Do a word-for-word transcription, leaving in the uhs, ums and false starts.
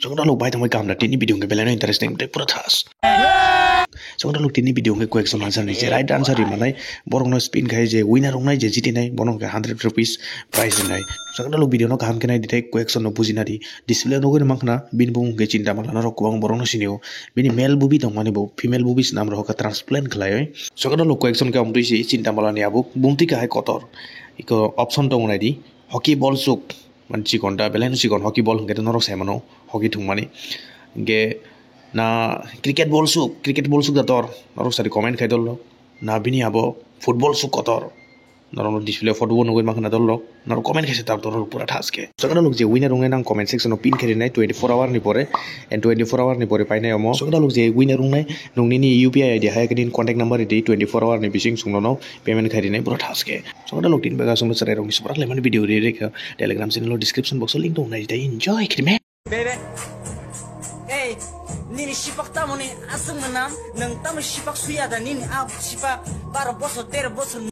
Chokdalok bai tongbai kaham da tini video hwnkhe belai no interesting tei pura thas. Chokdalok tini video hwnkhe question answer ni je right answer ri manai borok no spin khai je winner wngnai je jiti nai bono hwnkhe hundred rupees prize wngnai. Chokdalok video no kaham khe nai di tei question no buji na di. Display o nugwi mankha na bini bumung hwnkhe Chintamala norok kwbang borok no sini o. Bini male bubi tongmani bo female bubi se nam rok transplant khlaiwi. Chokdalok question khe amtwi si Chintamala ni abuk bumtwi kahai kotor. Iko option tong nai di. Hockey ball suk. Man chikon da belai no chikon hockey ball hwnkhe norok sai mano hockey thwngmani. Hwnkhe na cricket ball suk, cricket ball suk da tor norok sari comment khai dol na bini abo football suk kotor. Norok no display photo o nugwi mankha na dol rok norok comment khai se tar tor pura thas khe. Chokdalok je winner wngnai nang comment section o pin khai rinai twenty four hour ni pore and twenty four hour ni pore painai omo. Chokdalok je winner wngnai nung nini U P I I D hai khe nini contact number ridi twenty four hour ni bising chwng nono payment khai rinai pura thas khe. Chokdalok tin baga songno chwrai rokni subrak lemani video ri rikha Telegram channel o description box o link tong nai tei enjoy khe me. Bebe, ei, nini sipak tamoni aswk manam, nwng tamo sipak suya da nini a sipak baro bosor, tero bosor.